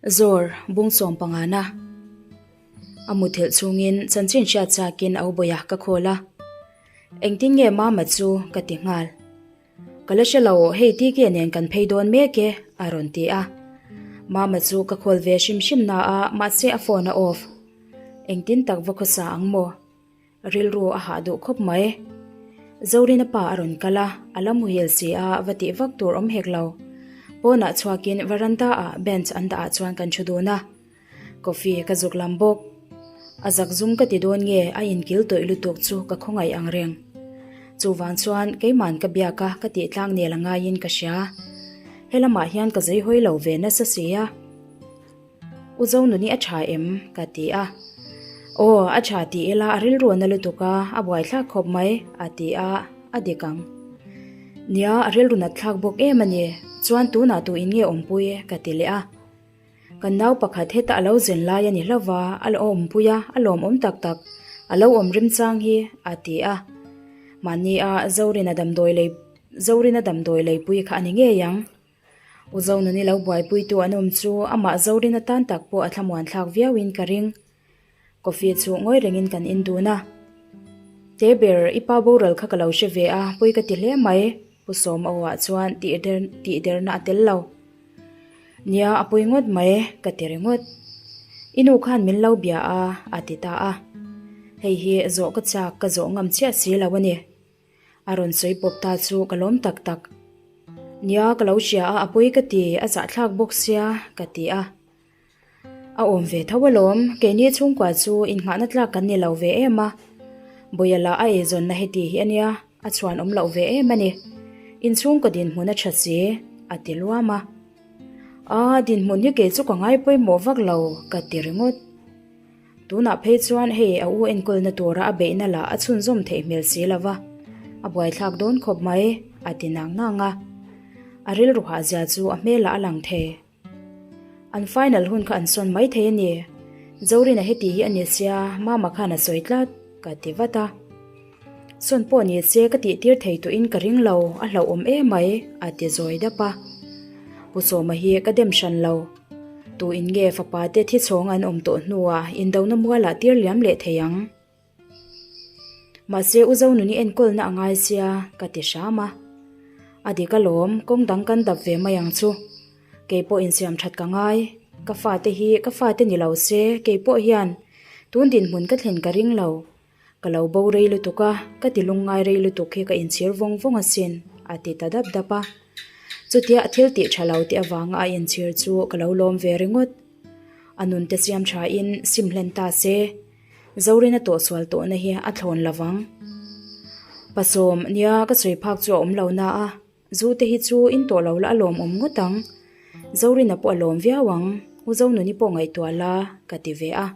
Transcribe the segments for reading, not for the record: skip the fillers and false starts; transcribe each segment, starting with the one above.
Zawr, bung sawm pangana. A muthilh chungin chanchin hriat chakin a ubawiah ka khawl a. Engtin nge mama chu ka ti nghal. Ka la hre lo, hei TK nen kan phei dawn mek e, a rawn ti a. Mama chu ka khawl ve hrim hrim na a, mahse a phone a off. Engtin tak va khawsa ang maw? Rilru a hah duh khawp mai. Zorina pa a rawn kal a, a la muhil si a, va tih vak tur awm hek lo. Pawnah chhuakin veranda ah bench an dah ah chuan kan thu dun a. Coffee ka zuk lam bawk. A zak zum ka ti dawn nge a inkil tawih lutuk chu ka khawngaih ang reng. Chuvang chuan keiman ka biak a ka tih tlang nel a ngaiin ka hria. Helamah hian ka zei hawi lo ve nasa si a. U Zonuni a tha em? ka ti a. Aw, a tha ti ila a rilru na lutuk a, a buaithlak khawp mai, a ti a, a dik ang. Nia, a rilru nat thlak bawk em a ni. Chuan tunah tu in nge awmpui? ka ti leh a. Kan nau pakhat heta a lo zen lai a ni hlauva, a la awmpui a, a lawmawm tak tak, a lo awm remchang hi, a ti a. Mahni a Zorina damdawi lei Zorina damdawi leipui kha a ni ngei ang. U Zonuni lo buaipuitu an awm chu amah Zorina tan tak pawh a thlamuan thlak viauin ka ring. Coffee chu ngawi rengin kan in dun a. Te ber, i pa boral kha ka lo hre ve a, pui ka ti hle mai, Pu Sawma aw ah chuan tih der tih derna a tel lo. Nia, a pui ngawt mai, ka ti ringawt. I nu khan min lo bia a, a ti ta a. Hei hi zawh ka chak ka zawh ngam chiah si lo a ni. A rawn sawi pawp ta chu ka lawm tak tak. Nia, ka lo hria a, a pawi ka ti, a zahthlak bawk sia, ka ti a. A awm ve tho alawm, keini chhungkua chu innghahna tlak kan ni lo ve em a. Bawia lah a eizawnna heti hi a nia, a chhuan awm loh ve em a ni. Inchhungkaw dinhmun a tha si, a ti luam a. Aa, dinhmun hi kei chu ka ngai pawimawh vak lo, ka ti ringawt. Tunah phei chuan hei a u enkawlna tura a beihna lah a chhunzawm theih hmel si lo va, a buaithlak dawn khawp mai, a ti nang nang a. A rilru hahzia chu a hmelah a lang thei. An final hun kha an sawn mai thei a ni. Zorina heti hi a ni sia, Mama khan a sawi tlat, ka ti vat a. Sawn pawh ni se ka tihtir thei tawhin ka ring lo, a hlauhawm emai, a ti zawi dap a. Pu Sawma hi ka dem hran lo. Tu in nge fapa te thi chhawng an awm tawh hnuah indona mualah tir liam leh thei ang? Mahse u Zonuni enkawlna a ngai sia ka ti hram a. A dik alawm, kawng dang kan dap ve mai ang chu. Kei pawh insiam that ka ngai. Ka fate hi ka fate ni lo se kei pawh hian tun dinhmun ka thlen ka ring lo. Ka lo bo rei lutuk a, ka ti lungngai rei lutuk hi ka inchhir vawng vawng asin, a ti ta dap dap a. Chutia thil tih tha lo tih avanga a inchhir chu ka lo lawm ve ringawt. A nunte siam thain sim hlen ta se, Zorina tawhsual tawhna hi a thlawn lo vang. Pasawm, nia ka sawi phak chu a awm lo na a, zu te hi chu in tawh lo la a lawmawm ngawt ang. Zorina pawh a lawm viau ang, U Zonuni pawh ngaihtuah la, ka ti ve a.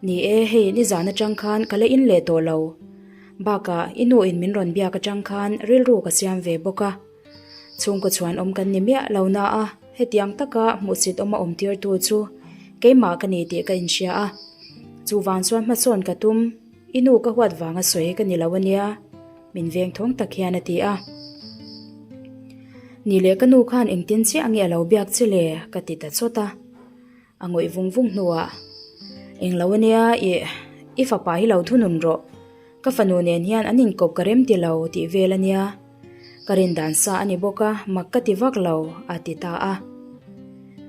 Ni e, hei nizan atang khan ka la in leh tawh lo. Bakah i nu in min rawn biak atang khan rilru ka siam ve bawk a. Chhungkaw chhuan awm kan ni miah lo na a, hetiang taka hmuhsit awm a awm tir tu chu keimah ka ni tih ka inhria a. Chuvang chuan hmasawn ka tum, i nu ka huat vanga sawi ka ni lo ania, min veng thawng tak hian a ti a. Ni leh ka nu khan engtin chiah nge a lo biak che le? ka ti ta chawt a. A ngawih vung vung hnuah, Eng lo ania, ih, i fapa hi lo thunun rawh. Ka fanu nen hian an inkawp ka rem ti lo tih vel ania. Ka rin dan sa a ni bawk a, mak ka ti vak lo, a ti ta a.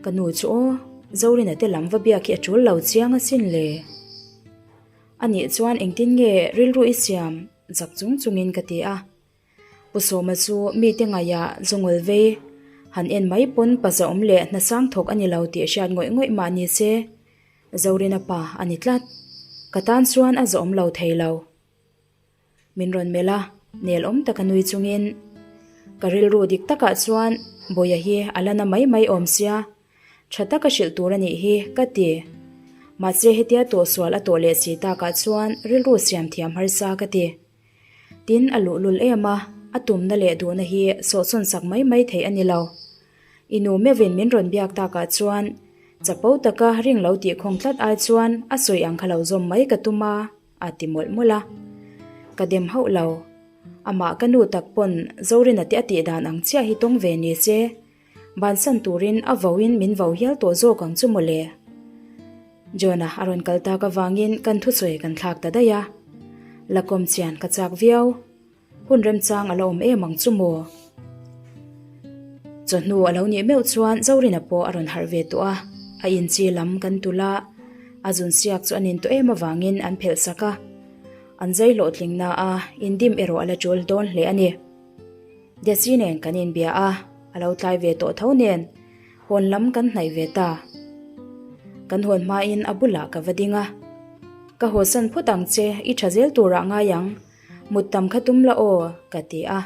Ka nu chu aw, Zorina te lam va biak hi a tul lo chiang asin le. Anih chuan engtin nge rilru i siam? zak chung chungin ka ti a. Pu Sawma chu mite ngaihah zawngawlh vei han en mai pawn paza awm leh hnasang thawk a ni lo tih hriat ngawih ngawih mah ni se, Zorina pa a ni tlat. Ka tan chuan a zawhawm lo thei lo. Min rawn melh a, nel awm taka nui chungin ka rilru dik takah chuan Bawia hi a la na mai mai awm sia, Tha taka hrilh tur a nih hi, ka ti. Mahse hetia tawhsual a tawh leh si takah chuan rilru siam thiam harsa ka ti. Tin, a luhlul em a, a tumna leh duhna hi sawhsawn sak mai mai theih a ni lo. I nu meuhin min rawn biak takah chuan chapo taka ring lo tih khawng tlat ai chuan a sawi ang kha lo zawm mai ka tum a, a ti mawlh mawlh a. Ka dem hauh lo. Amah ka nu tak pawn Zorina te a tih dan ang chiah hi tawng ve ni se. Bansan turin a vauin min vau hial tawh zawk ang chu mawle. John-a a rawn kal tak avangin kan thusawi kan thlak ta daih a. La kawm chian ka chak viau. Hun remchang a la awm em ang chu maw? Chawhnu a lo nih meuh chuan Zorina pawh a rawn harh ve tawh a, a inchi lam kan tulh a, a zun siak chu a nin tawh em avangin an phelh sak a. An zai hlawhtling na a, indim erawh a la tul dawn hle a ni. Desi nen kan inbia a, a lo tlai ve tawh tho nen hawn lam kan hnaih ve ta. Kan hawn hmain a bulah ka va ding a, Ka hawsan phawt ang che, i tha zel turah ngai ang, Mut tam kha tum la aw, ka ti a.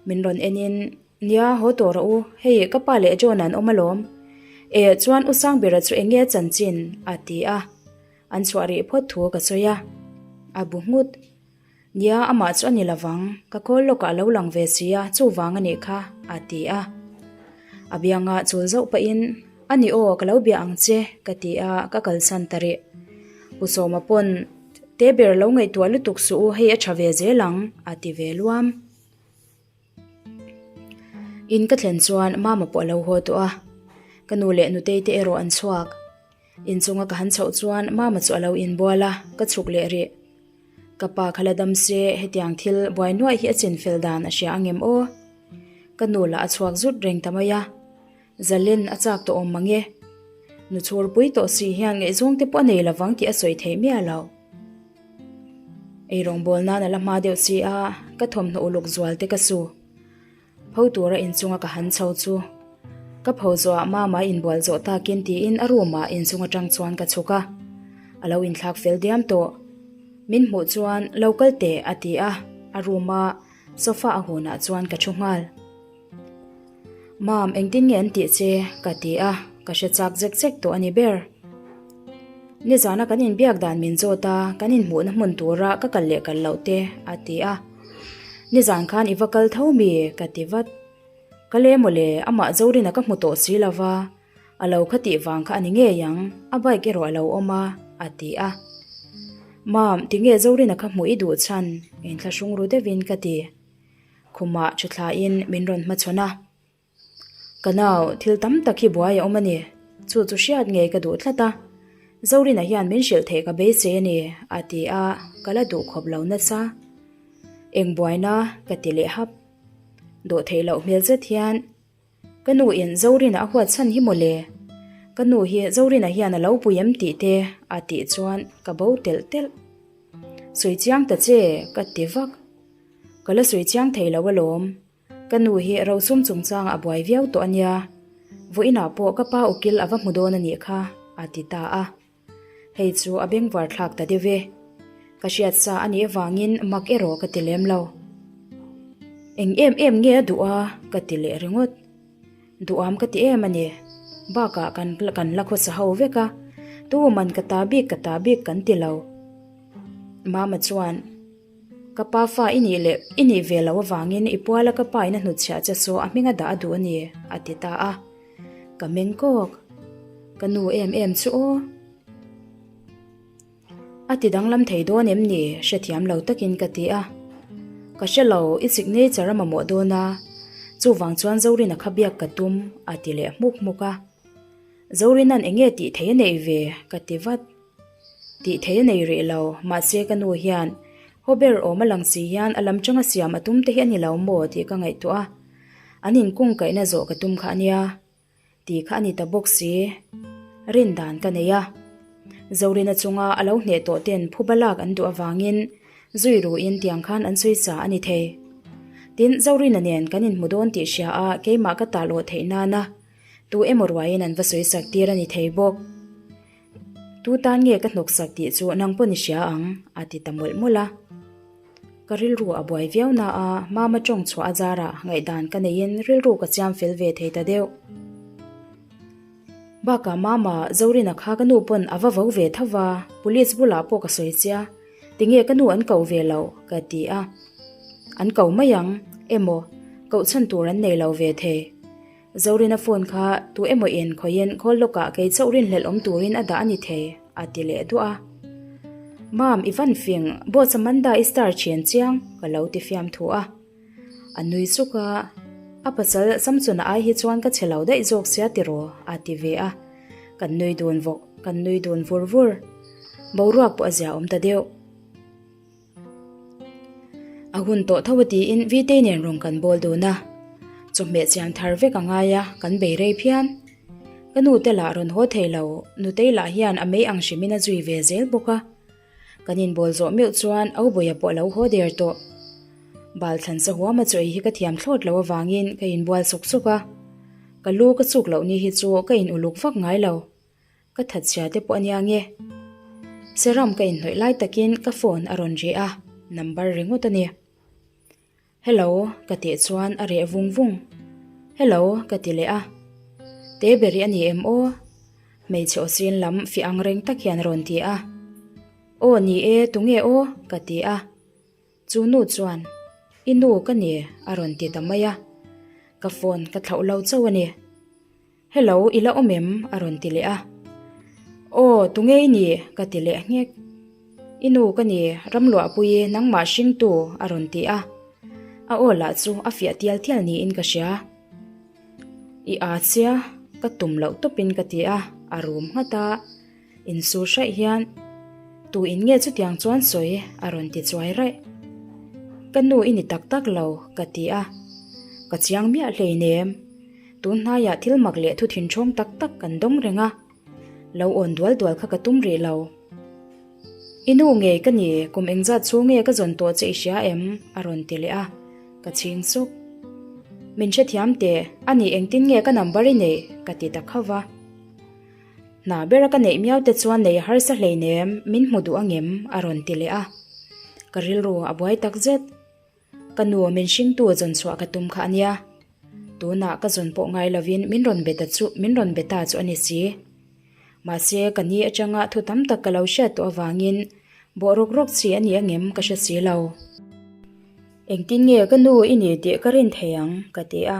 Min rawn enin, Nia, haw tawh rawh u, hei ka pa leh John an awm alawm. E, chuan U Sangbera chu eng nge a chanchin? a ti a. An chhuah rih phawt thu ka sawi a. A bu nghut. Nia, amah chu a ni lovang, ka call lawkah a lo lang ve si a, chuvang a nih kha, a ti a. A bianga chul zauh pahin, A ni aw, ka lo bia ang che, ka ti a, ka kalsan ta rih. Pu Sawma pawn, Te ber lo ngaihtuah lutuk suh u, hei a tha ve zel ang, a ti ve luam. In ka thlen chuan Mama pawh a lo haw tawh a, ka nu leh nutei te erawh an chhuak. Inchunga ka han chhoh chuan Mama chu a lo inbual a, ka chhuk leh rih. Ka pa kha la dam se, hetiang thil buai nuaih hi a chinfel dan a hria angem aw? Ka nu lah a chhuak zut reng ta mai a. Zalen a chak tawh awm mang e. Nu chhurpui tawh si hian ngaihzawng te pawh a nei lovang tih a sawi theih miah lo. Eirawng bawl nan a la hma deuh si a, ka thawmhnaw uluk zual te ka su. Pho tura inchunga ka han chho chu ka pho zawhah mama inbual zawh takin tiin a room ah inchung atang chuan ka chhuk a, a lo inthlak fel diam tawh. Min hmuh chuan lo kal teh a ti a, a room a sofa a hunah chuan ka thu nghal. Mam, engtin nge an tih che? ka ti a, ka hre chak zek zek tawh a ni ber. Nizana kan inbiak dan min zawt a, kan inhmuhna hmun tura ka kal leh kal loh te, a ti a. Nizan khan i va kal tho mi? ka ti vat. Ka le mawle, amah Zorina ka hmu tawh si lo va, a lo kha tih vang kha a ni ngei ang, a bike erawh a lo awm a, a ti a. Mam, tinge Zorina kha hmuh i duh chhan? Inthlahrung ru deuhin ka ti. Khumah ṭhathlain min rawn hmachhawn a. Ka nau, thil tam tak hi buai a awm a ni. Chu chu hriat ngei ka duh tlat a. Zorina hian min hrilh theih ka beisei a ni, a ti a, ka la duh khawp lo nasa. Eng buaina ka ti leh hap. Dawh theih loh hmel zet hian ka nu in Zorina a huat chhan hi mawle. Ka nu hi Zorina hian a lo pui em tih te a tih chuan ka bo telh telh. Sawi chiang ta che, ka ti vak. Ka la sawi chiang thei lo alawm. Ka nu hi rosum chungchang a buai viau tawh a nia. Vawiinah pawh ka pa ukil a va hmu dawn a nih kha, a ti ta a. Hei chu a bengvar thlak ta deuh e. Ka hriat sa a nih avangin mak erawh ka ti lem lo. Eng em em nge a duh a? ka ti leh ringawt. Duham ka ti em a ni. Bakah kan kan la khawsa ho vek a, tu man ka ta bik ka ta bik kan ti lo. Mama chuan. Ka pa fa i nih leh i nih ve loh avangin i puala ka pa in a hnutchhiah che saw a hming a dah a duh a ni, a ti ta a. Ka meng kawk. Ka nu em em chu aw. A ti danglam thei dawn em ni? Hrethiam lo takin ka ti a. Ka hre lo, i signature a mamawh dawn a, chuvang chuan Zorina kha biak ka tum, a ti leh hmuk hmuk a. Zorina'n eng nge tih thei a neih ve? ka ti vat. Tih thei a nei rih lo, mahse ka nu hian haw ber awm a lang si hian a lam changa siam a tum te hi a ni lo maw tih ka ngaihtuah a, an inkung kaihna zawh ka tum kha a nia tih kha a ni ta bawk si. Rin dan ka nei a, Zorina chunga a lo hneh tawh ten phuba lak an duh avangin zui ruin tiang khan an sawi sa a ni thei. Tin, Zorina nen kan inhmu dawn tih hria a keimah ka tal awh theih nana tu emaw ruaiin an va sawi sak tir a ni thei bawk. Tu tan nge ka hnawk sak tih chu nang pawn i hria ang, a ti ta mawlh mawlh a. Ka rilru a buai viau na a, mama tawng chhuah a zarah ngaihdan ka neiin rilru ka chiam fel ve thei ta deuh. Bakah mama, Zorina kha ka nu pawn a va vo ve tho va, police bulah pawh ka sawi chia, tinge ka nu an ko ve loh, ka ti a. An ko mai ang, emaw, koh chhan tur an nei lo ve thei. Zorina phone kha tu emaw in khawiin call lawkah kei chauh rinhlelh awm turin a dah a ni thei, a ti leh duah a. Mam, i van fing, boss Amanda i star thian chiang, ka lo ti fiam thu a. A nui suk a. A pasal Samsona ai hi chuan ka chhe lo daih zawk sia tiraw? a ti ve a. Kan nui dun vawk, kan nui dun vur vur. Boruak pawh a zia awm ta deuh. A hun tawh tho a tiin Vitei nen rawn kan bawl dun a. Chawhmeh chian thar vek a ngai a, kan bei rei phian. Ka nu te lah rawn haw thei lo, Nutei lah hian a mei ang hrimin a zui ve zel bawk a. Kan inbawl zawh meuh chuan Aubawiha pawh a lo haw der tawh. Bal thlan sa huama chaw ei hi ka thiam thlawt lo avangin ka inbual sawk sawk a. Ka lu ka chuk loh ni hi chu ka in uluk vak ngai lo. Ka that chhia te pawh a nia nge. Serum ka inhnawih lai takin ka phone a rawn ri a, number ringawt a ni. Hello ka tih chuan a reh vung vung. Hello ka ti leh a. Te beri a ni em aw? Hmeichhe aw sin lam fiah ang reng tak hian a rawn ti a. Aw ni e, tunge aw? ka ti a. Chu nu chuan, I nu ka ni a rawn ti ta mai a. Ka phone ka thlauh lo chauh a ni. Hello, i la awm em? a rawn ti leh a. Aw, tunge i ni? ka ti leh nghek. I nu ka ni, Ramluahpuii nangmah hringtu a rawn ti a. A aw lah chu a fiah tial tial niin ka hria. I aa chia, ka tum loh tawpin ka ti a, a rum nghat a. Insur hraih hian, Tu in nge chutiang chuan sawi? a rawn ti chuai raih. Ka nu i ni tak tak lo, ka ti a. Ka chiang miah hleinem. Tun hnaiah thil mak leh thu thinthawng tak tak kan dawng reng a. Lo awn dual dual kha ka tum rih lo. I nu ngei ka ni, kum engzat chhung nge ka zawn tawh che i hria em? a rawn ti leh a, ka chhing suk. Min hrethiam teh, a nih engtin nge ka number i neih? ka ti ta khauh va. Hna bera ka neih miau te chuan nei a harsa hleinem, min hmu duh angem? a rawn ti leh a. Ka rilru a buai tak zet. Ka nu min hringtu zawn chhuah ka tum kha a nia. Tunah ka zawn pawh ngai lovin min rawn be ta chu min rawn be ta chu a ni si. Mahse ka ni atanga thu tam tak ka lo hriat tawh avangin bawh rawk rawk chi a ni angem ka hre si lo. Engtin nge ka nu i ni tih ka rin thei ang ka ti a.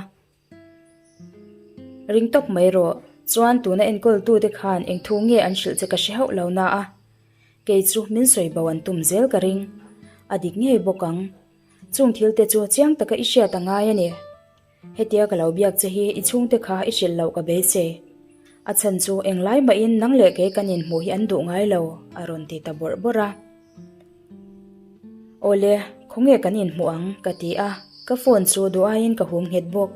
Ring tawp mai rawh, chuan tuna enkawltute khan eng thu nge an hrilh che ka hre hauh lo na a, kei chu min sawi bo an tum zel ka ring. A dik ngei bawk ang. Chung thil te chu chiang taka i hriat a ngai a ni. Hetia ka lo biak che hi i chhungte kha i hrilh loh ka beisei. A chhan chu englai mahin nang leh kei kan inhmuh hi an duh ngai lo, a rawn ti ta bawrh bawrh a. Awle, khawnge kan inhmuh ang? ka ti a, ka phone chu duh aiin ka hum nghet bawk.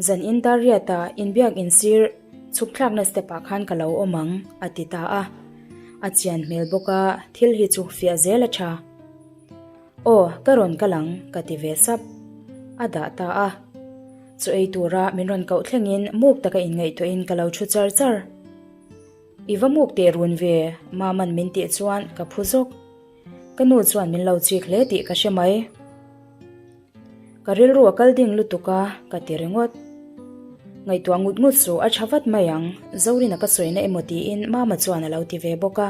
Zan in dar riata inbiak insir chhuk thlakna step ah khan ka lo awm ang, a ti ta a. A chian hmel bawk a, thil hi chu fiah zel a tha. Aw, ka rawn kal ang, ka ti ve sap. A dah ta a. Chaw ei tura min rawn koh thlengin muk taka inngaihtuahin ka lo thu char char. I va muk teh run ve, Maman min tih chuan ka phu zawk. Ka nu chuan min lo chik hle tih ka hre mai. Ka rilru a kal ding lutuk a, ka ti ringawt. Ngaihtuah ngut ngut suh a tha vat mai ang, Zorina ka sawina emaw tiin Mama chuan a lo ti ve bawk a.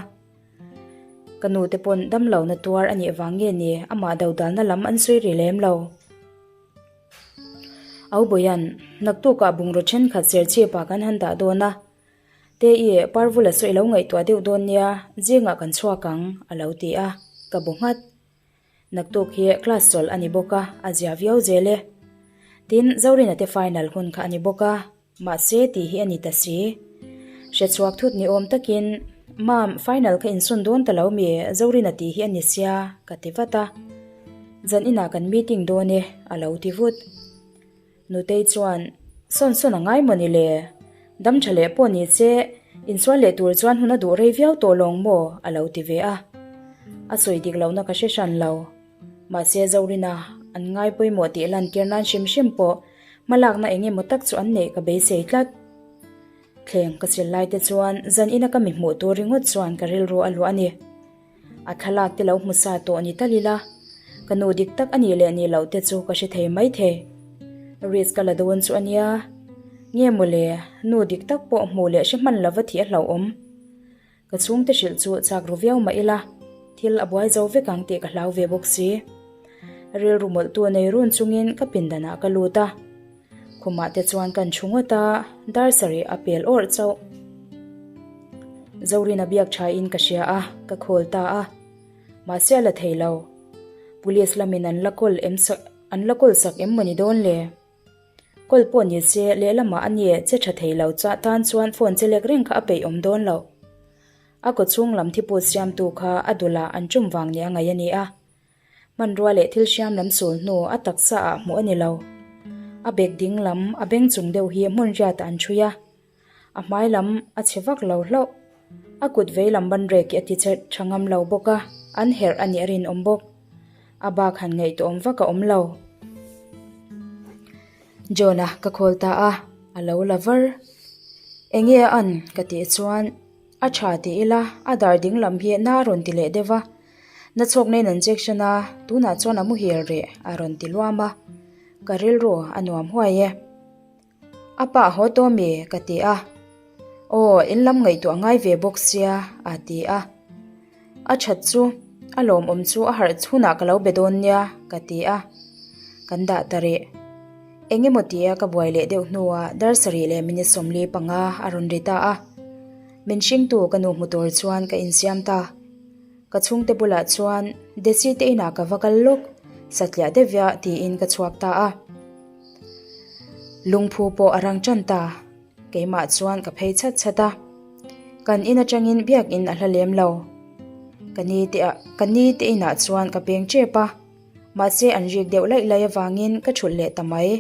Ka nu te pawn damlohna tuar a nih vang nge ni amah dodalna lam an sawi ri lem lo. Aubawian, naktukah bungraw thenkhat serchhipah kan han dah dawn a, Te-i, Parvula saw i lo ngaihtuah deuh dawn nia, zingah kan chhuak ang, a lo ti a, ka bu nghat. Naktuk hi class chawlh a ni bawk a, a zia viau zel e. Tin, Zorina te final hun kha a ni bawk a, mahse tih hi a ni ta si. Hrechhuak thut ni awm takin, Mam, final kha insawn dawn ta lo mi, Zorina tih hi a ni sia, ka ti vat a. Zan inah kan meeting dawn e, a lo ti vut. Nutei chuan, Sawn sawn a ngai maw ni le? Dam tha leh pawh ni che, insual leh tur chuan hun a duh rei viau tawh lawng maw? a lo ti ve a. A sawi dik lohna ka hre hran lo. Mahse Zorina an ngai pawimawh tih lantir nan hrim hrim pawh hmalakna eng emaw tak chu an neih ka beisei tlat. Thleng ka sil lai te chuan zan ina ka mi hmuh tur ringawt chuan ka rilru a luah a ni. A thlalak te lo hmu sa tawh ni tal ila, ka nu dik tak a nih leh nih loh te chu ka hre thei mai thei. Risk ka la dawn chu a nia. Nge mawle, nu dik tak pawh hmuh leh hre hman lova thih a hlauhawm. Ka chhungte hrilh chu chak ru viau mah ila, thil a buai zo vek ang tih ka hlau ve bawk si. Rilru mawlhtu nei run chungin ka pindanah ka lut a. Khumah te chuan kan thu ngawt a, dar sarih a pel awrh chauh. Zorina biak tha in ka hria a, ka call ta a. Mahse a la thei lo. Police lamin an la call em sak an la call sak em mawni dawn le? Call pawh ni se lehlamah a nie che tha thei lo chah tan chuan phone che lek reng kha a peih awm dawn lo. A kaw chhung lam thiput siamtu kha a dulah an tum vang nia ngaih a ni a. Hmanrua leh thil hriam lam sul hnu a taksa ah hmuh a ni lo. A bek ding lam a beng chung deuh hi hmun riatah an ṭhui a. A hmai lam a chhe vak lo hlauh. A kut vei lam ban rek hi a ti che tha ngam lo bawk a, an herh a nih a rinawm bawk. A bak han ngaihtuahawm vak a awm lo. John-a ka call ta a, a lo la var. Enge a an? ka tih chuan a tha ti ila a dar ding lam hi na a rawn ti leh deuh a. Na chhawk nen an injection a, tunah chuan a muhil reh a rawn ti luam a. Ka rilru a nuam huai e. A pa haw tawh mi? ka ti a. Aw, in lam ngaihtuah ngai ve bawk sia, a ti a. A that chu, a lawmawm chu a harh chhunah ka lo be dawn nia, ka ti a. Kan dah ta rih. Eng emaw tia ka buai leh deuh hnuah dar sarih leh minute 45 a rawn ri ta a. Min hringtu ka nu hmu tur chuan ka insiam ta. Ka chhungte bulah chuan Desi te inah ka va kal lawk, satliah deuhvia tiin ka chhuak ta a. Lungphu pawh a rang tan ta, keimah chuan ka phei chhat chhat a. Kan in atangin biakin a hla lem lo. Ka ni te ah ka ni te inah chuan ka peng tep a, mahse an rik deuh laih laih avangin ka thulh leh ta mai.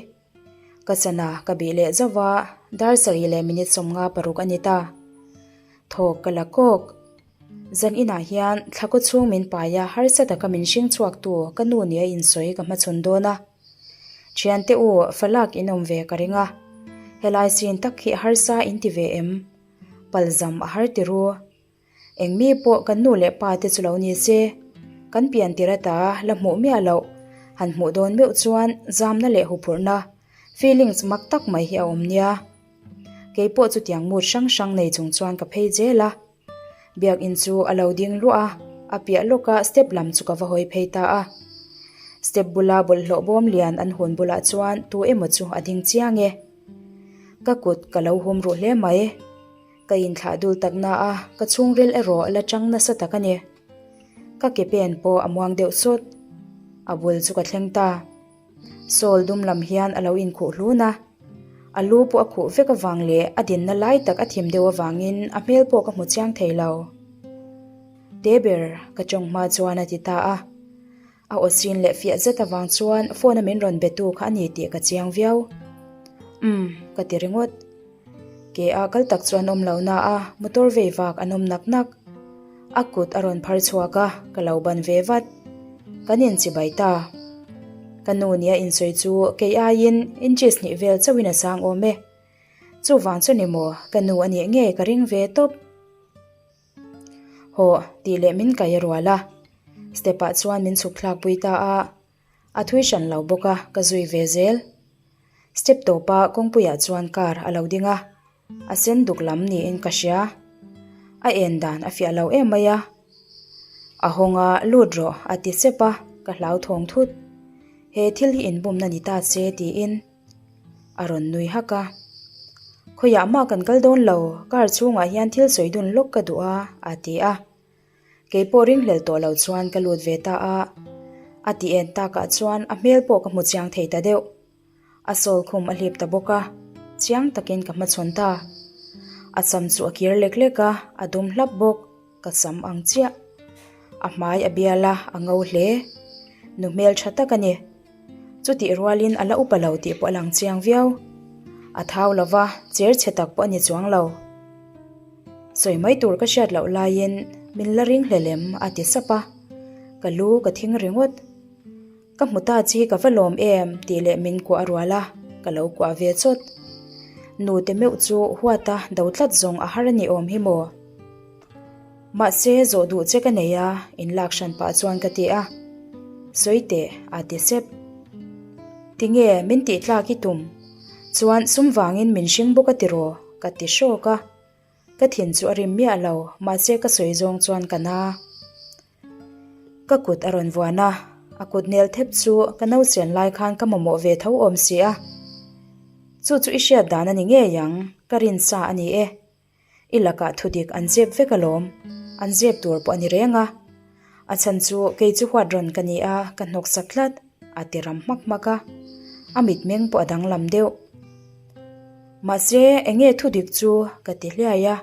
Ka sana ka bih leh zauh a, dar sarih leh minute 56 a ni ta. Thawk ka la kawk. Zan inah hian thlakaw chhung min pai a, harsa taka min hring chhuak tu ka nu nia insawi ka hmachhawn dawn a. Thiante u, falak in awm ve ka ring a. Helai sin tak hi harsa in ti ve em? Palzam a har ti ru. Eng mi pawh kan nu leh pa te chu lo ni se, kan pian tir ata la hmuh miah loh, han hmuh dawn meuh chuan zamna leh huphurhna, feelings mak tak mai hi a awm nia. Keipawh chutiang mood hrang hrang nei chung chuan ka phei zel a. Biakin chu a lo ding luah a, a piah lawka step lam chu ka va hawi phei ta a. Step bula bawlhhlawh bawm lian an hun bulah chuan tu emaw chu a ding chiang e. Ka kut ka lo hum ruh hle mai. Ka inthlah dul tak na a, ka chhungril erawh la chang nasa tak a ni. Ka ke pen pawh a muang deuh sawt. A bul chu ka thleng ta. Sawl dum lam hian a lo inkhuh hlun a, a lu pawh a khuh vek avang leh a dinna lai tak a thim deuh avangin a hmel pawh ka hmu chiang thei lo. Te ber ka tawng hma chuan a ti ta a. A aw sin leh fiah zet avang chuan phone a min rawn be tu kha a ni tih ka chiang viau. Umm, ka ti ringawt. Ke a kal tak chu an awm lo na a, motor vei vak an awm nak nak. A kut a rawn phar chhuak a, ka lo ban ve vat. Kan inchibai ta. Ka nu nia insawi chu kei aiin inches hnih vel chauhin a sang awm e. Chuvang chu ni maw, ka nu a nih ngei ka ring ve tawp. Hawh, tih leh min kai a rual a. Step ah chuan min chhuk thlak pui ta a. A thui hran lo bawk a, ka zui ve zel. Step tawpa kawngpuiah chuan car a lo ding a, a sen duk lam niin ka hria. A en dan a fiah lo em mai a. A hawng a, lut rawh a ti sep a, ka hlauthawng thut. He thil hi inbumna ni ta se tiin a rawn nui hak a. Khawiah mah kan kal dawn lo, car chhungah hian thil sawi dun lawk ka duh a, a ti a. Kei pawh ringhlel tawh lo chuan ka lut ve ta a, a ti en takah chuan a hmel pawh ka hmu chiang thei ta deuh. A sawl khum a hlip ta bawk a, chiang takin ka hmachhawn ta. A sam chu a kir lek lek a, a dum hlap bawk, ka sam ang chiah. A hmai a bial a, a ngo hle. Nu hmel tha tak a ni. Chutih rualin a la upa lo tih pawh a lang chiang viau. A thau lo va, cher chhe tak pawh a ni chuang lo. Sawi mai tur ka hriat loh laiin min la ring hle lem a ti sap a, ka lu ka thing ringawt. Ka hmu ta chi ka va lawm em tih leh min kuah a rual a, ka lo kuah ve chawt. Nute meuh chu huata do tlat zawng a har a ni awm hi maw? Mahse zawh duh che ka nei a, in lak hran pah chuan ka ti a. Sawi teh a ti sep. Tinge min tih tlak i tum? Chuan sum vangin min hring bawk a tiraw? Ka ti hrawk a. Ka thin chu a rim miah lo, mahse ka sawi zawng chuan ka na. Ka kut a rawn vuan a, a kut nel thep chu ka nausen lai khan ka mamawh ve tho awm si a. Chu chu i hriat dan a ni ngei ang, ka rinsa a ni e. I lakah thudik an zep vek alawm, an zep tur pawh a ni reng a. A chhan chu kei chu huat rawn ka ni a, ka hnawksak tlat, a ti ram hmak hmak a. A mitmeng pawh a danglam deuh. Mahse, enge thudik chu ka ti hliai a.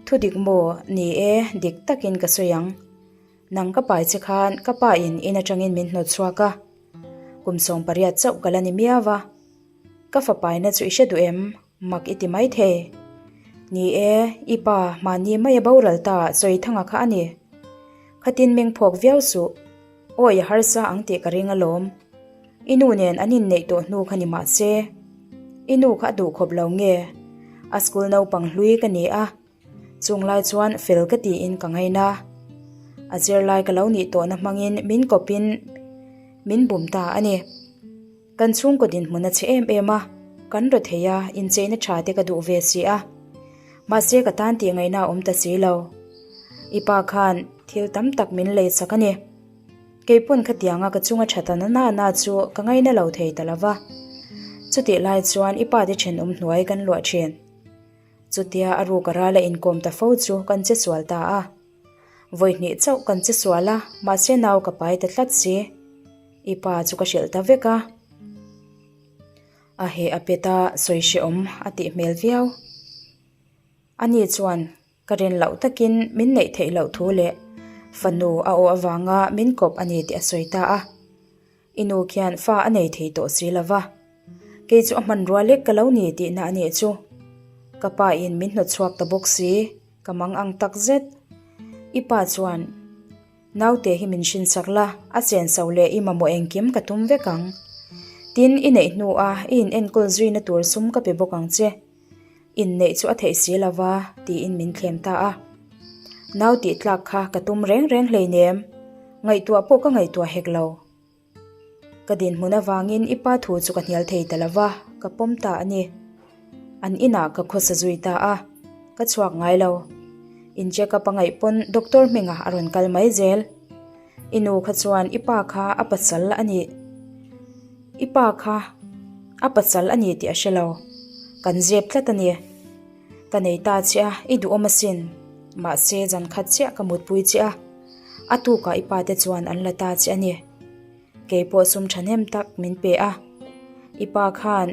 Thudik maw? Ni e, dik takin ka sawi ang. Nang ka pai che khan ka pa in in atangin min hnawt chhuak a. Kum 18 chauh ka la ni miau a. Ka fapaina chu i hre duh em? Mak i ti mai thei. Ni e, i pa mahni maia boral ta Sawithanga kha a ni. Khatin meng phawk viau suh. Awi a harsa ang tih ka ring alawm. I nu nen an inneih tawh hnu kha ni mah se. I nu kha a duh khawp lo nge? A school naupang hlui ka ni a. Chung lai chuan fel ka tiin ka ngaina. A zirlai ka lo nih tawhna hmangin min kawpin min bum ta a ni. Kan chhungkaw dinhmun a chhe em em a, kan raw thei a, incheina tha te ka duh ve si a. Mahse ka tan tih ngaihna a awm ta si lo. I pa khan thil tam tak min lei sak a ni. Kei pawn khatianga ka chunga tha ta na na na chu ka ngaina lo thei ta lo va. Chutih lai chuan i pa te thenawm hnuai kan luah thin. Chutia a ruk a ral a inkawm ta fo chu kan che sual ta a. Vawi hnih chauh kan che sual a, mahse nau ka pai ta tlat si. I pa chu ka hrilh ta vek a. A heh a pet a, sawi hrehawm a tih hmel viau. Ani chuan ka rin loh takin min neih theih loh thu leh fanu a aw avanga min kawp a ni tih a sawi ta a. I nu khian fa a nei thei tawh si lo va, kei chu a hmanrua lek ka lo ni tihna a nih chu. Ka pa in min hnawt chhuak ta bawk si, ka mang ang tak zet. I pa chuan, Naute hi min hrinsak la, a chenso leh i mamawh engkim ka tum vek ang. Tin, i neih hnuah i in enkawl zuina tur sum ka pe bawk ang che. Inneih chu a theih si lo va, tiin min thlem ta a. Nau tih tlak kha ka tum reng reng hleinem, ngaihtuah pawh ka ngaihtuah hek lo. Ka dinhmun avangin i pa thu chu ka hnial thei ta lo va, ka pawm ta a ni. An inah ka khawsa zui ta a, ka chhuak ngai lo. In check up a ngaih pawn doctor hmingah a rawn kal mai zel. I nu kha chuan i pa kha a pasal a nih. I pa kha a pasal a ni tih a hre lo. Kan zep tlat a ni. Ka nei ta che a, i duhawm asin. Mahse zan khat chiah ka mutpui che a. A tukah i pa te chuan an la ta che a ni. Kei pawh sum thahnem tak min pe a. I pa khan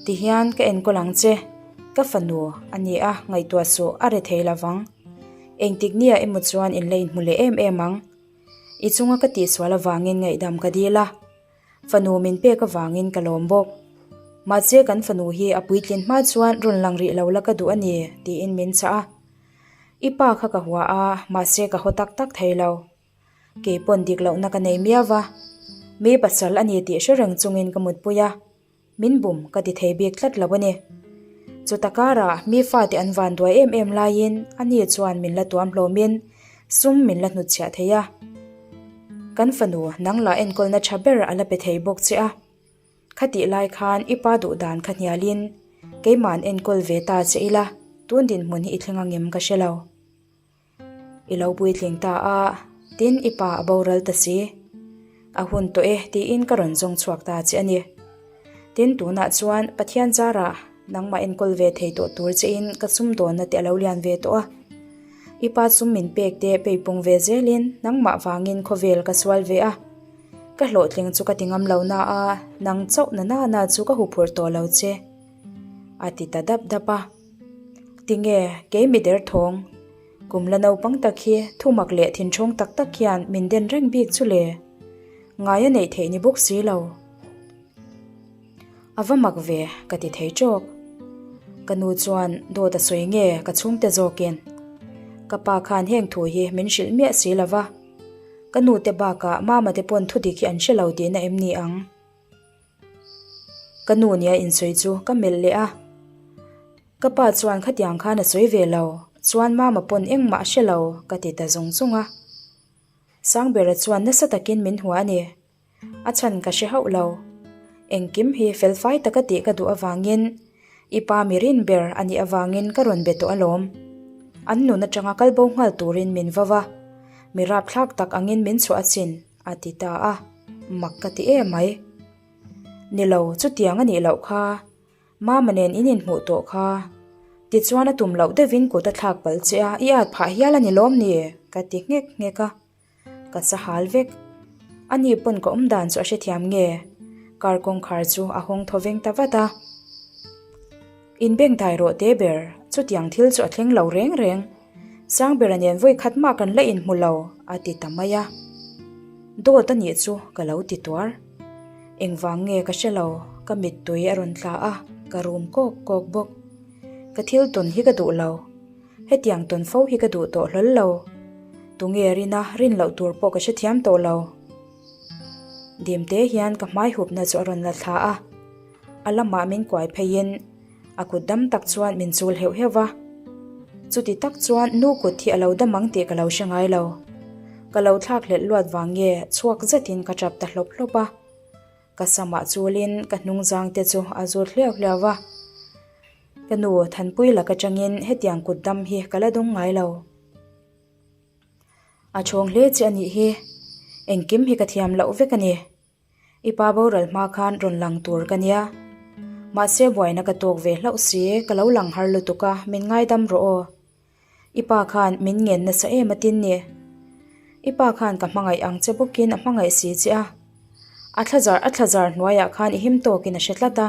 tihian ka enkawl ang che. Ka fanu a ni a, ngaihtuah suh a re thei lovang. Engtik nia emaw chuan in la inhmu leh em em ang. I chunga ka tihsual avangin ngaihdam ka dil a, fanu min pek avangin ka lawm bawk. Mahse kan fanu hi a puitlin hma chuan rawn lang rih lo la ka duh a ni, tiin min chah a. I pa kha ka hua a, mahse ka haw tak tak thei lo. Kei pawn dik lohna ka nei miau va, mi pasal a ni tih hre reng chungin ka mutpui a. Min bum ka ti thei bik tlat lo a ni. Chuta karah mi fate an van duai em em laiin ani chuan min la tuam hlawmin sum min la hnutchhiah thei a. Kan fanu nang lah enkawlna tha ber a la pe thei bawk che a. Khatih lai khan i pa duh dan kha hnialin keima'n enkawl ve ta che ila tun dinhmun hi i thleng angem ka hre lo. I lo puitling ta a, tin i pa a boral ta si. A hun tawh e tiin ka rawn zawng chhuak ta che a ni. Tin tunah chuan Pathian zarah nangmah enkawl ve thei tawh tur chein ka sumdawnna te a lo lian ve tawh a. I pa sum min pek te peipung ve zelin nangmah vangin khawvel ka sual ve a. Ka hlawhtling chu ka ti ngam lo na a, nang chauh na nana chu ka huphurh tawh lo che. A ti ta dap dap a. Tinge, kei mi derthawng, kum la naupang tak hi thumak leh thinthawng tak tak hian min den reng bik chu le? Ngai a neih theih ni bawk si lo. A va mak ve, ka ti thei tawk. Ka nu chuan dawt a sawi nge ka chhungte zawkin. Ka pa khan heng thu hi min hrilh miah si lo va. Ka nu te bakah mama te pawn thudik hi an hre lo tihna em ni ang? Ka nu nia insawi chu ka melh leh a, ka pa chuan khatiang khan a sawi ve lo, chuan mama pawn engmah a hre lo ka ti ta zung zung a. Sangbera chuan nasa takin min hua a ni, a chhan ka hre hauh lo. Engkim hi felfai taka tih ka duh avangin i pa mi rin ber a nih avangin ka rawn be tawh alawm. An nun atanga kalbo nghal turin min vau a, mi rapthlak tak angin min chhuah asin. A ti ta a, mak ka ti em mai. Ni lo, chutiang a nih loh kha. Mama nen in inhmuh tawh kha. Tichuan a tum loh deuhin kut a thlak palh che a, i at phah hial a ni lawm ni? Ka ti nghek nghek a. Ka sahal vek. Ani pawn ka awm dan chu a hrethiam nge? Car kawngkhar chu a hawng thaw veng ta vat a. Inbengdai rawh te ber, chutiang thil chu a thleng lo reng reng. Sangbera nen vawi khat mah kan la inhmu lo, a ti ta mai a. Dawt a nih chu ka lo ti tuar. Engvang nge ka hre lo, ka mittui a rawn tla a, ka rum kawk kawk bawk. Ka thil tawn hi ka duh lo. Hetiang tawn fo hi ka duh tawh hlawl lo. Tunge rina rin loh tur pawh ka hrethiam tawh lo. Dimte hian ka hmai hupna chu a rawn la thla a. A lamah min kuai pheiin a kut dam tak chuan min chul heuh heuh va. Chuti tak chuan nu kut hi a lo dam ang tih ka lo hre ngai lo. Ka lo thlak hlelh luat vang nge chhuak zetin ka tap ta hlawp hlawp a. Ka samah chulin ka hnungzang te chu a zut hliau hliau va. Ka nu Thanpui lak atangin hetiang kut dam hi ka la dawng ngai lo. A chhawng hle che a nih hi. Engkim hi ka thiam loh vek a ni. I pa boral hma khan rawn lang tur ka nia. Mahse buaina ka tawk ve hlauh si, ka lo lang har lutuk a, min ngaidam rawh aw. I pa khan min ngen nasa em atin ni. I pa khan ka hmangaih ang che bawkin a hmangaih si che a. A thlazar a thlazar hnuaiah khan i him tawkin a hre tlat a.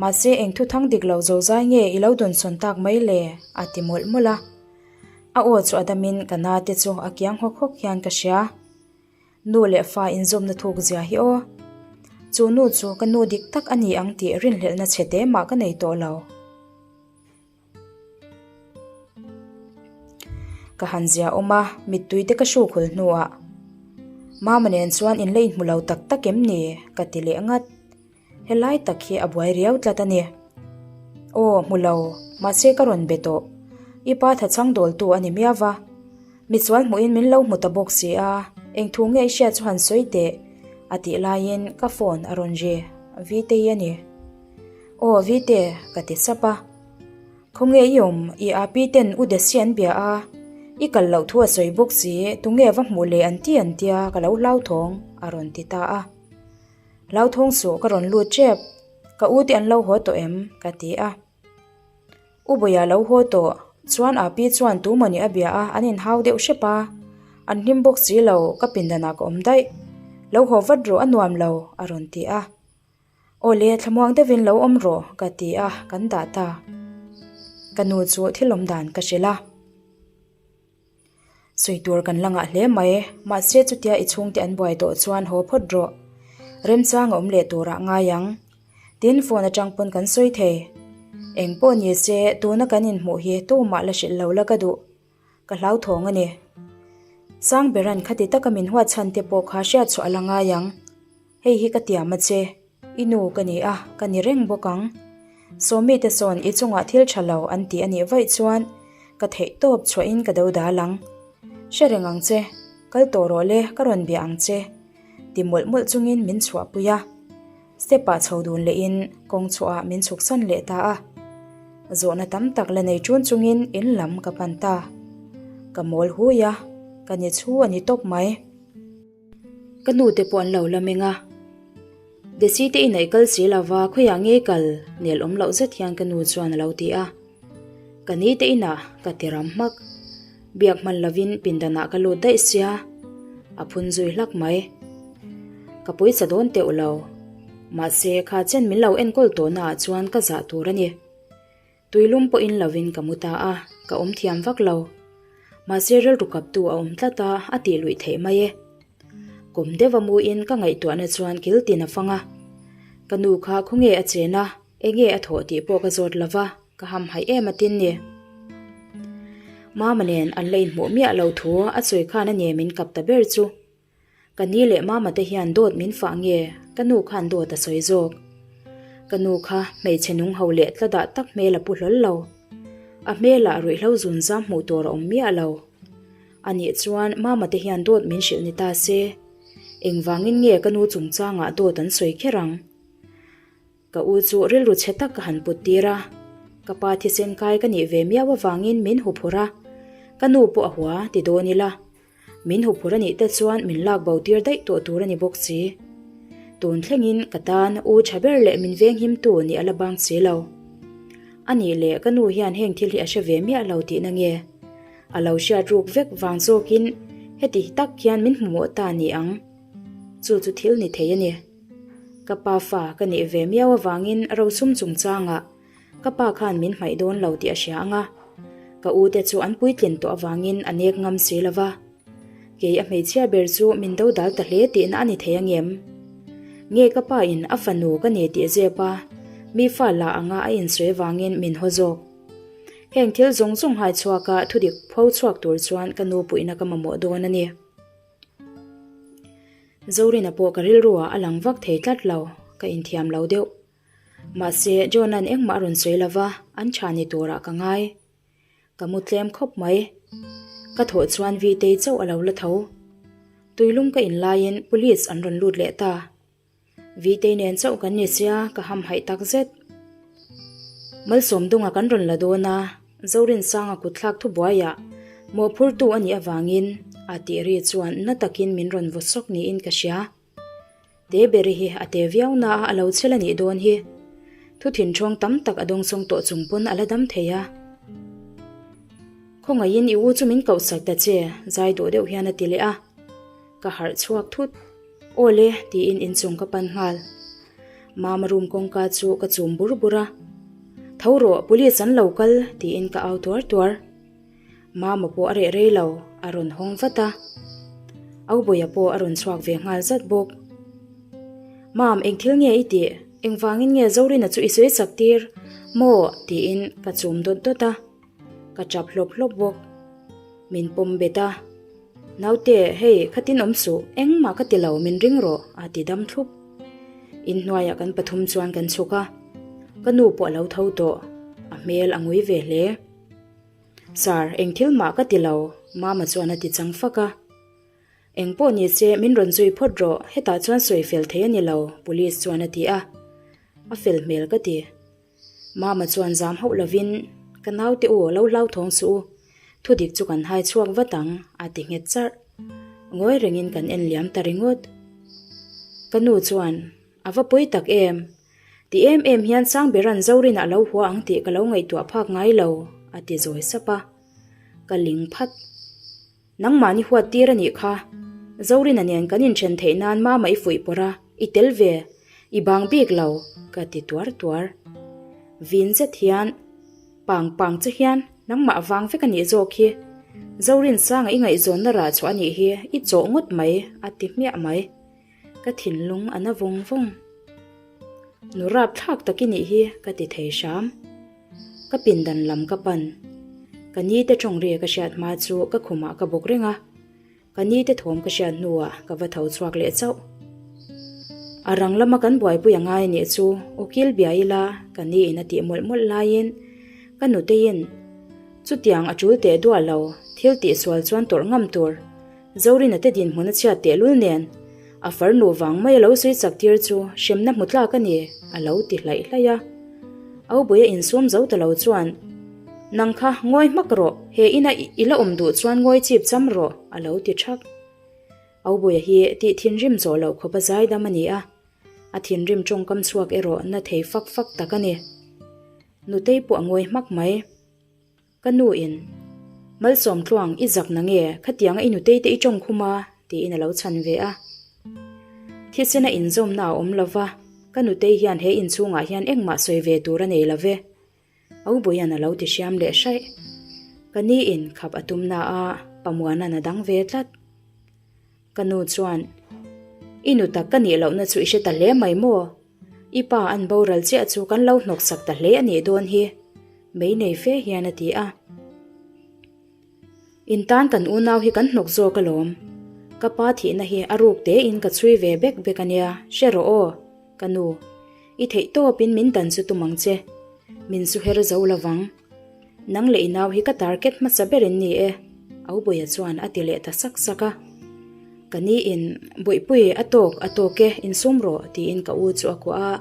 Mahse eng thu thang dik lo zozai nge i lo dawnsawn tak mai le? a ti mawlh mawlh a. A aw chu a damin ka na te chu a kiang hawk hawk hian ka hria. Nu leh fa inzawmna thuk zia hi aw. Chu nu chu ka nu dik tak a ni ang tih rinhlelhna chhe te mah ka nei tawh lo. Ka han zia awm a, mittui te ka hruk hul hnuah Mama nen chuan in la inhmu lo tak tak em ni? ka ti leh ngat. Helai tak hi a buai riau tlat a ni. Aw, hmu lo, mahse ka rawn be tawh. I pa thachhang dawltu a ni miau va. Misual hmuhin min lo hmu ta bawk si a, eng thu nge i hriat chu han sawi teh, a tih laiin ka phone a rawn ri. Vitei a ni. Aw, Vite, ka ti sap a. Khawnge i awm, i api ten u Desi an bia a, i kal loh thu a sawi bawk si, tunge va hmuh leh an ti an tia ka lo hlauthawng, a rawn ti ta a. Hlauthawng suh ka rawn lut tep, ka u te an lo haw tawh em? ka ti a. U Bawia lo haw tawh, chuan api chuan tu mawni a bia a, an inhau deuh hrep a, an hlim bawk si lo, ka pindanah ka awm daih. Lo haw vat rawh a nuam lo, a rawn ti a. Aw le, thlamuang deuhin lo awm rawh, ka ti a, kan dah ta. Ka nu chu thil awm dan ka hrilh a. Sawi tur kan la ngah hle mai, mahse chutia i chhungte an buai tawh chuan haw phawt rawh. Remchang a awm leh turah ngai ang. Tin, phone atang pawn kan sawi thei. Eng pawh ni se, tuna kan inhmuh hi tumah la hrilh lo la ka duh. Ka hlauthawng a ni. Sangberan khati taka min huat chhan te pawh kha hriatchhuah a la ngai ang. Hei hi ka tiam a che, i nu ka ni a, ka ni reng bawk ang. Sawmi te sawn i chungah thil tha lo an ti a nih vaih chuan ka theih tawp chhuahin ka do dal ang. Hre reng ang che, kal tawh rawh le, ka rawn bia ang che, ti mawlh mawlh chungin min chhuahpui a. Step ah chho dun lehin kawng chhuahah min chhuksan leh ta a. Zawhna tam tak la nei ṭun chungin in lam ka pan ta. Ka mawl hui a, ka ni chhu a ni tawp mai. Ka nu te pawh an lo la meng a. Desi te inah i kal si lo va, khawiah nge i kal? Nel awm loh zet hian ka nu chuan a lo ti a. Ka ni te inah ka ti ram hmak. Biak hman lovin pindanah ka lut daih sia, a phun zui hlak mai. Ka pawisa dawn teuh lo. Mahse, kha chen min lo enkawl tawhnaah chuan ka zah tur a ni. Tuilum pawh in lovin ka mu ta a, ka awm thiam vak lo. Mahse rilru kaptu a awm tlat a, a tih luih theih mai e. Kum deuh a muin ka ngaihtuahna chuan kil tin a fang a. Ka nu kha khawnge a chen a, enge a thawh tih pawh ka zawt lo va, ka hamhaih em atin ni. Mama nen an la inhmuh miah lo thu a sawi khan a ne min kap ta ber chu. Ka ni leh mama te hian dawt min fah nge ka nu khan dawt a sawi zawk. Ka nu kha hmeichhe nung ho leh tla dah tak hmel a pu hlawl lo. A hmelah ruihhlo zun zam hmuh tur a awm miah lo. Anih chuan mama te hian dawt min hrilh ni ta se. Engvangin nge ka nu chungchangah dawt an sawi kher ang? Ka u chu rilru chhe tak ka han put tir a, ka pa thisen kai ka nih ve miau avangin min huphurh a, ka nu pawh a hua ti dawn ila, min huphurh a nih te chuan min lak bo tir daih tawh tur a ni bawk si. Tun thlengin ka tan u tha ber leh min venghimtu nih a la bang si lo. A nih leh ka nu hian heng thil hi a hre ve miah lo tihna nge? A lo hriat ruk vek vang zawkin heti tak hian min hmumawh ta ni ang. Chu chu thil ni thei a ni. Ka pa fa ka nih ve miau avangin rosum chungchangah. Ka pa khan min hmaih dawn lo tih a hria ang a, ka u te chu an puitlin tawh avangin a nek ngam si lo va. Kei a hmeichhia ber chu min dodal ta hle tihna a ni thei angem? Nge ka pa in a fanu ka ni tih zep a, mi fa la anga a insawi vangin min haw zawk. Heng thil zawng zawng hai chhuaka thudik pho chhuak tur chuan ka nu puihna ka mamawh dawn a ni. Zorina pawh ka rilruah a lang vak thei tlat lo, ka inthiam lo deuh. Mahse, John-a'n engmah a rawn sawi lo va, an tha ni turah ka ngai. Ka mu tlem khawp mai. Ka thawh chuan Vitei chauh a lo la tho. Tuilum ka in laiin police an rawn lut leh ta. Vitei nen chauh kan ni sia, ka hamhaih tak zet. Malsawmdunga kan rawn la dawn a, Zorinsanga kutthlak thubuaiah mawhphurtu a nih avangin a tih ri chuan na takin min rawn vaw sawk niin ka hria. Teberi hi a te viau na a, a lo chhel a nih dawn hi. Thu thinthawng tam tak a dawngsawng tawh chung pawn a la dam thei a. Khawngaihin i u chu min koh sak ta che, zai duh deuh hian a ti leh a. Ka harh chhuak thut. Aw le, tiin inchung ka pan nghal. Mama room kawngka chu ka chum bur bur a. Tho rawh, police an lo kal, tiin ka au tuar tuar. Mama pawh a reh rei lo, a rawn hawng vat a. Aubawiha pawh a rawn chhuak ve nghal zat bawk. Mam, eng thil nge i tih? Engvangin nge Zorina chu i sawi chak tir? Maw? tiin ka chum dawt dawt a. Ka tap hlawp hlawp bawk. Min pawm bet a. Naute, hei, khatin awm suh, engmah ka ti lo, min ring rawh, a ti dam thlup. Inhnuaiah kan pathum chuan kan chhuk a. Ka nu pawh a lo tho tawh, a hmel a ngui ve hle. Sir, eng thil mah ka ti lo, Mama chuan a ti chang fak a. Eng pawh ni se, min rawn zui phawt rawh, hetah chuan sawi fel thei a ni lo, Police chuan a ti a. A fel hmel ka ti. Mama chuan zam hauh lovin, Ka naute u, lo hlauthawng suh u, thudik chu kan hai chhuak vat ang, a ti nghet charh. Ngawi rengin kan en liam ta ringawt. Ka nu chuan, A va pawi tak em? Ti em em hian Sangberan Zorin a lo hua ang tih ka lo ngaihtuah phak ngai lo, a ti zawi sap a. Ka ling phat. Nangmahni huat tir a nih kha. Zorina nen kan inthen theih nan mama i fuih pawrh a, i tel ve, i bang bik lo, ka ti tuar tuar. Vin zet hian, Pang pang che hian nangmah vang vek a nih zawk hi. Zorin Sanga i ngaihzawnna rah chhuah a nih hi, i chawh ngawt mai, a ti hmiah mai. Ka thinlung a na vawng vawng. Nu rapthlak tak i nih hi ka ti thei hram. Ka pindan lam ka pan. Ka ni te tawng ri ka hriat hma chu ka khumah ka bawk reng a. Ka ni te thawm ka hriat hnuah ka va tho chhuak leh chauh. A rang lama kan buaipui a ngai anih chu ukil bia ila ka ni in a tih mawlh mawlh laiin ka nuteiin chutiang a tul teh duah lo thil tihsual chuan tawrh ngam tur Zorina te dinhmun a chhiat tehlul nen a farnu vang mai a lo sawi chak tir chu hremna hmu tlak a ni a lo ti hlaih hlaih a. Aubui a insum zo ta lo chuan, Nang kha ngawi hmak rawh, he ina i la awm duh chuan ngawi chip cham rawh a lo ti thak. Aubuia hi tih thinrim zawh loh khawp a zaidam a ni a, a thinrim tawngkam chhuak erawh na thei fak fak tak a ni. Nutei pawh a ngawi hmak mai. Ka nu in, Malsawm tluang i zak na nge, khatianga i nutei te i tawng khum a? tiin a lo chhan ve a. Thisena inzawmna a awm lo va, ka nutei hian he inchhungah hian engmah sawi ve tur a nei lo ve. Aubuian a lo ti hriam leh hraih. Ka ni in khap a tum na a, Pamuana'n a dang ve tlat. Ka nu chuan, I nu tak ka nih lohna chu i hre ta hle mai maw? I pa an boral chiah chu kan lo hnawk sak ta hle a nih dawn hi, mei nei fe hian a ti a. In tan kan unau hi kan hnawk zawk alawm. Ka pa thihna hi a ruk tein ka chhui ve bek bek a nia, hre rawh aw, ka nu. I theih tawpin min dan chu tum ang che. Min su her zo lovang. Nang leh i nau hi ka target hmasa ber in ni e, Aubuia chuan a ti leh ta sak sak a. Ka ni in, Bawihpui, a tawk, a tawk e, insum rawh, tiin ka u chu a kuah a.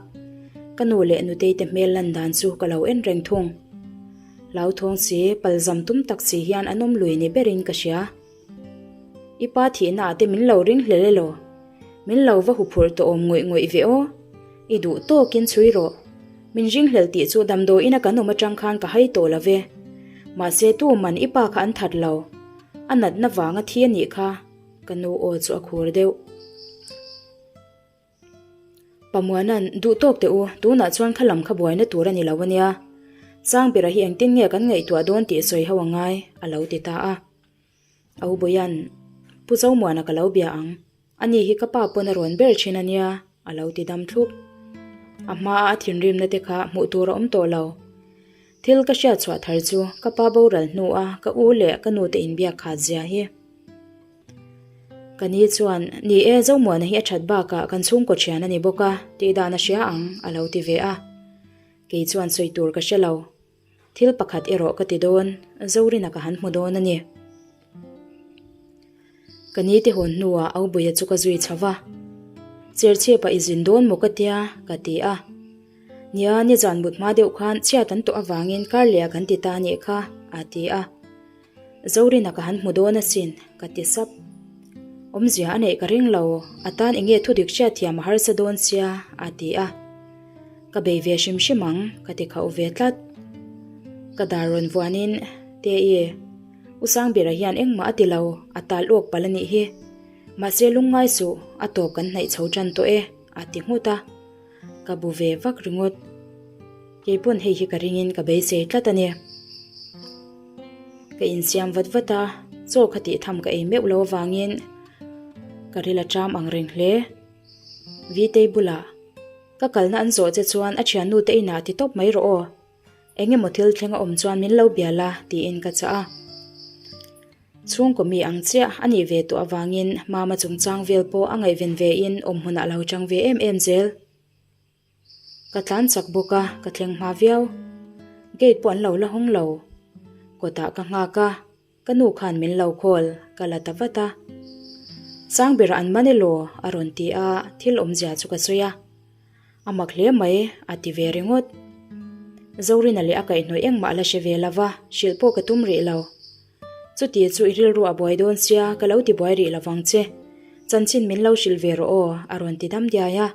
Ka nu leh nutei te hmel lan dan chu ka lo en reng thung. Hlauthawng si, palzam tum tak si hian an awm lui ni berin ka hria. I pa thihna ah te min lo ring hlel elaw? Min lo va huphurh tawh awm ngawih ngawih ve aw. I duh tawkin chhui rawh. Min ring hlel tih chu damdawiin a kan awm atang khan ka hai tawh lo ve. Mahse tu man i pa kha an that lo. A natna vanga thi a nih kha. Ka nu aw chu a khur deuh. Pamuana'n, Duh tawk teh u, tunah chuan kha lam kha buaina tur a ni lo a nia. Sangbera hi engtin nge kan ngaihtuah dawn tih sawi ho a ngai, a lo ti ta a. Aubawia'n, Pu Zomuana ka lo bia ang. Ani hi ka pa pawn a rawn ber thin a nia, a lo ti dam thlup. A hmaa a thinrimna te kha hmuh tur a awm tawh lo. Thil ka hriat chhuah thar chu ka pa boral hnua ka u leh ka nu te inbiak khat zia hi. Ka ni chuan, Ni e, Zomuana hi a that bakah kan chhungkaw thian a ni bawk a, tih dan a hria ang, a lo ti ve a. Kei chuan sawi tur ka hre lo. Thil pakhat erawh ka ti dawn, Zorina ka han hmu dawn a ni. Ka ni te hawn hnuah Aubuia chu ka zui chho va. Cherchhiapa i zin dawn maw ka tia, ka ti a. Nia, nizan mut hma deuh khan chhiat an tawh avangin kar leh ah kan ti ta a nih kha, a ti a. Zorina ka han hmu dawn asin, ka ti sap. Awmzia a neih ka ring lo, a tan enge thudik hriatthiam a harsa dawn sia, a ti a. Ka bei ve hrim hrim ang, ka ti khauh ve tlat. Ka dar rawn vuanin, Te-i, U Sangbira hian engmah a ti lo, a tal awk palh a nih hi. Mahse lungngai suh, a tawp kan hnaih chho tan tawh e, a ti nghut a. Ka bu ve vak ringawt. Kei pawn hei hi ka ringin ka beisei tlat a ni. Ka insiam vat vat a, chaw kha tih tham ka ei meuh lo avangin ka ril a ṭam ang reng hle. Vitei bulah ka kalna an zawh che chuan a thiannu te inah ti tawp mai rawh aw. Eng emaw thil thleng a awm chuan min lo bia la tiin ka chah a. Chhungkaw mi ang chiah a nih ve tawh avangin Mama chungchang vel pawh a ngaihven ve in awm hmunah a lo chang ve em em zel. Ka tlan chak bawk a, ka thleng hma viau. Gate pawh an lo la hawng lo. Kawtah ka nghak a, ka nu khan min lo call, ka la ta vat a. Sangbera an man elaw? a rawn ti a, thil awmzia chu ka sawi a. A mak hle mai, a ti ve ringawt. Zorina leh a kaihhnawih engmah a la hre ve lo va, hrilh pawh ka tum rih lo. Chuti chu i rilru a buai dawn sia, ka lo ti buai rih lo vang che. Chanchin min lo hrilh ve rawh aw, a rawn ti dam diai a.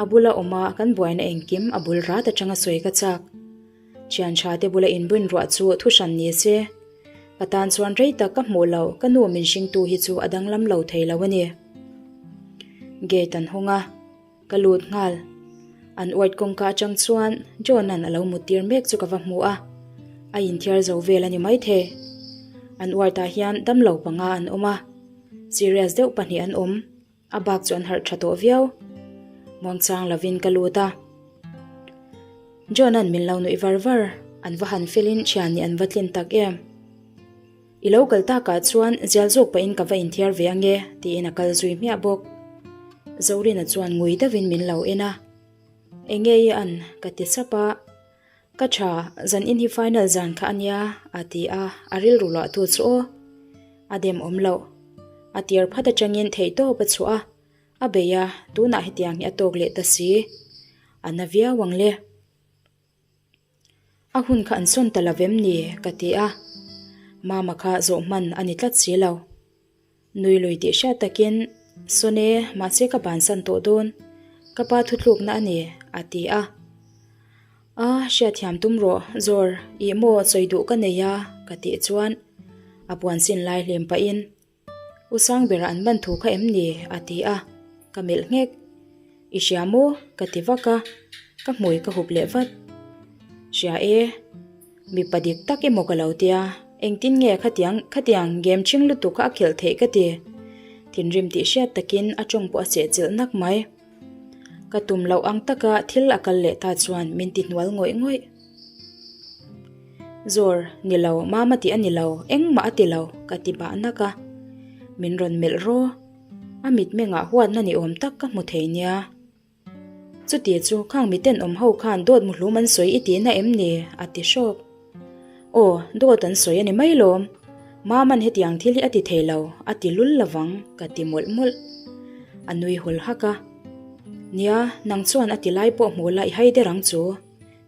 A bula awm a, kan buaina engkim a bul rat atanga sawi ka chak. Thian tha te bula inbun ruah chu thu hran ni se. Ka tan chuan rei tak ka hmuh loh, ka nu min hringtu hi chu a danglam lo thei lo a ni. Gate an hawng a, ka lut nghal. An ward kawngka atang chuan John-a'n a lo mut tir mek chu ka va hmu a, a inthiar zo vel a ni maithei. An ward-ah hian damlo panga an awm a, serious deuh pahnih an awm. A bak chu an harh tha tawh viau. Muangchang lovin ka lut a. John-a'n min lo nuih var var, an va han felin thian nih an va tlin tak em. I lo kal takah chuan zial zawk pahin ka va inthiar ve ange tiin a kal zui hmiah bawk. Zorina chuan ngui deuhin min lo en a. Enge i an? ka ti sap a. Ka tha, zan in hi final zan kha a nia, a ti a, a rilru luah tu chu aw. A dem awm loh. A tir phat atangin theihtawp a chhuah a, a bei a, tunah hetiang hi a tawk leh ta si. A na viau ang le. A hun kha an sawn ta lo vem ni? ka ti a. Mama kha zawh hman a ni tlat si lo. Nui lui tih hriat takin, Sawn e, mahse ka bansan tawh dawn. Ka pa thutlukna a ni, a ti a. A, hriatthiam tum rawh, Zawr, ih maw sawi duh ka nei a, ka tih chuan a puan sin lai hlim pahin, U Sangbera an ban thu kha em ni? a ti a, ka melh nghek. I hria maw? ka ti vak a, ka hmui ka hup leh vat. Hria e. Mipa dik tak emaw ka lo tia, engtin nge khatiang khatiang game ṭhing lutuk kha a khelh theih ka ti. Thinrim tih hriat takin a ṭawng pawh a sehchilh nak mai. Ka tum loh ang taka thil a kal leh ta chuan min ti hnual ngawih ngawih. Zawr, ni lo, mama tih a ni lo, engmah a ti lo, ka ti bah nak a. Min rawn melh raw. A mitmengah huatna ni awm tak ka hmu thei nia. Chuti chu khang miten awm ho khan dawt muhlum an sawi i tihna em ni? a ti hrawk. Aw, dawt an sawi a ni mai lawm. Maman hetiang thil hi a ti thei lo, a ti lul lovang, ka ti mawlh mawlh. A nui hul hak a. Nia, nang chuan a ti lai pawh hmuh la i hai der ang chu.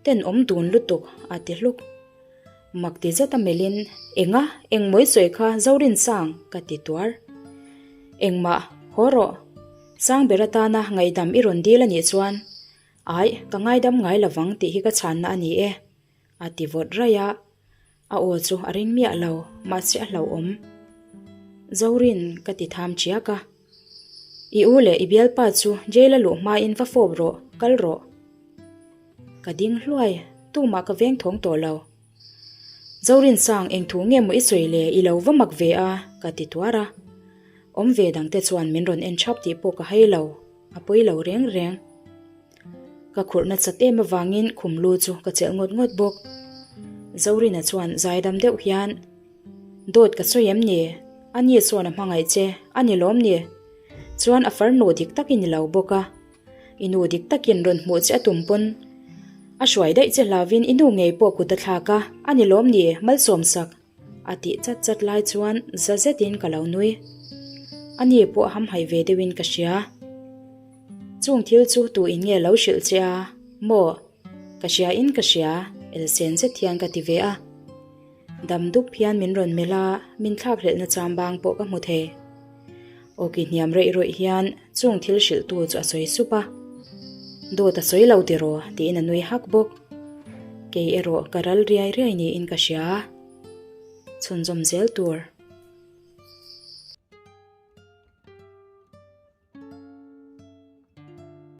Ten awm dun lutuk, a ti hluk. Mak ti zet a melhin, Enga, engmawi sawi kha Zorinsang, ka ti tuar. Engmah, haw rawh. Sangber atana ngaihdam i rawn dil a nih chuan, Aih, ka ngaidam ngai lovang tih hi ka chhanna a ni e, a ti vawt raih a. A aw chu a ring miah lo, mahse a hlauhawm. Zorin, ka ti tham chiak a. I u leh i bialpa chu jail a luh hmain va fawp rawh, kal rawh. Ka ding hluai. Tumah ka veng thawng tawh lo. Zorinsang eng thu nge maw i sawi le i lo va mak ve a ka ti tuar a. Awm ve dangte chuan min rawn en thap tih pawh ka hai lo, a pawi lo reng reng. Ka khurh nachat em avangin khum lu chu ka chelh ngawt ngawt bawk. Zorina chuan zaidam deuh hian, Dawt ka sawi em ni? A ni chuan a hmangaih che, a ni lawm ni? Chuan a farnu dik tak i ni lo bawk a. I nu dik takin rawn hmuh che a tum pawn a hruai daih che hlauvin i nu ngei pawh kut a thlak a, a ni lawm ni? Malsawm sak. A tih chat chat lai chuan za zetin ka lo nui. A ni pawh hamhaih ve deuhin ka hria. Chung thil chu tu in nge lo hrilh che a? Maw? Ka hria in ka hria, elsen zet hian ka ti ve a. Dam dup hian min rawn melh a, min thlak hlelhna chambang pawh ka hmu thei. Awki hniam reih rawih hian chung thil hrilhtu chu a sawi sup a. Dawt a sawi lo tiraw? tiin a nui hak bawk. Kei erawh ka ral riai riai niin ka hria. Chhunzawm zel tur.